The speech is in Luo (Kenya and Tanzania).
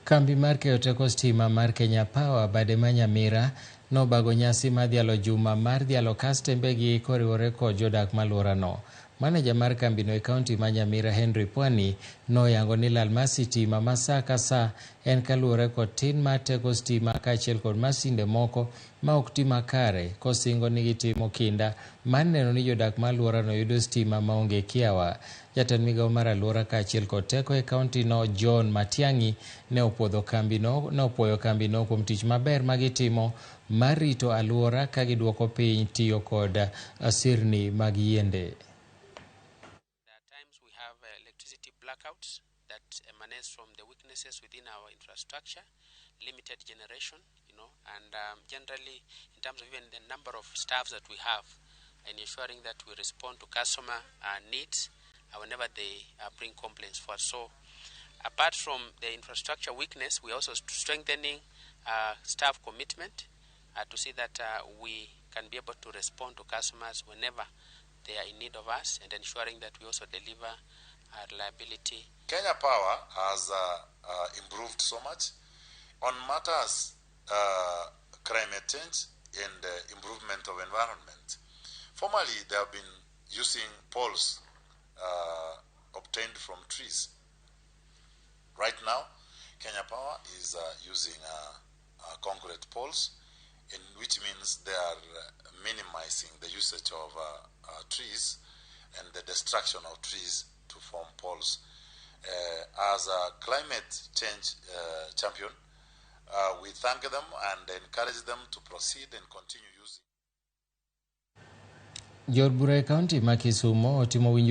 Kambi mar keyo teko stima mar Kenya Power bade ma Nyamira nobago nyasi mar dhialo juma mar dhialo kastembegi koriwore kod jodak maluorano. Maneja mar kambino e kaunti ma Nyamira Henry Pwani noyango ni lal mar sitima ma saa ka saa en kaluwore kod tin mar teko stima kaachiel kod masinde moko ma ok ti makare, kosingo ni gitimo kinda mar neno ni jodak ma alworano yudo stima maonge kiawa. Jatend migawo mar alwora kaachiel kod teko e kaunti no John Matiang'i ne opuodho kambino ne opuoyo kambino kuom tich maber ma gitimo mar rito alwora ka giduoko piny tiyo kod sirni mag yiende. There are times we have electricity blackouts that emanates from the weaknesses within our infrastructure, limited generation, and generally in terms of even the number of staffs that we have, and ensuring that we respond to customer needs whenever they bring complaints for us. So apart from the infrastructure weakness, we are also strengthening staff commitment to see that we can be able to respond to customers whenever they are in need of us, and ensuring that we also deliver reliability. Kenya Power has improved so much on matters climate change and improvement of environment. Formerly, they have been using poles obtained from trees. Right now, Kenya Power is using concrete poles, in which means they are minimizing the usage of trees and the destruction of trees to form poles. As a climate change champion, we thank them and encourage them to proceed and continue using. Jood bura e kaunti ma Kisumo otimo winjruok.